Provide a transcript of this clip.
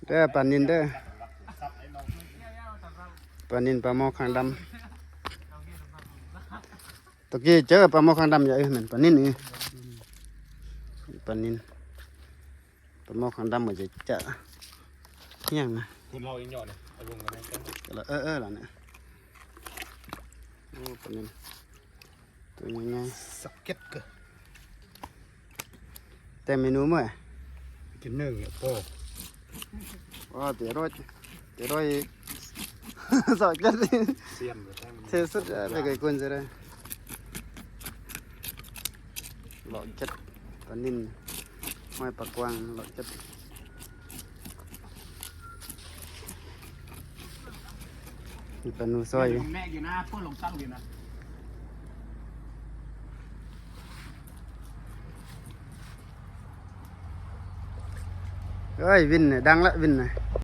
ເດີ ປານິນເດີ ປານິນ ປາໝໍຄາງດຳ. ຕະກີ້ເຈີປາໝໍຄາງດຳ ຢ່າ ເອີ ແມ່ນປານິນນີ້ ປານິນ ປາໝໍຄາງດຳ ມັນຈະ ຈະຫຍັງນະ ເພິ່ນເວົ້າອີຫຍັງນີ້ ເອີ ເອີ ລະນີ້ ໂອ້ ປານິນ ຕົວໃຫຍ່ໆ ສະເກັດເກີ ແຕ່ເມນູເມື່ອ ກິນໜຶ່ງໂປ ອໍ ເຕະຮ້ອຍ ເຕະຮ້ອຍ ສອກຈັດ ຊຽນ ເທສຸດ ເອີ ໄປໄກກວ່ານີ້ຊິໄດ້ ເລາະຈັດປານິນ ຫ້ອຍປາກວາງ ເລາະຈັດ ມີປານູຊອຍ ແມ່ຢູ່ນະ ພວກລົງຕັ້ງຢູ່ນະ ເອີຍ ວິນ ດັງລະ ວິນ.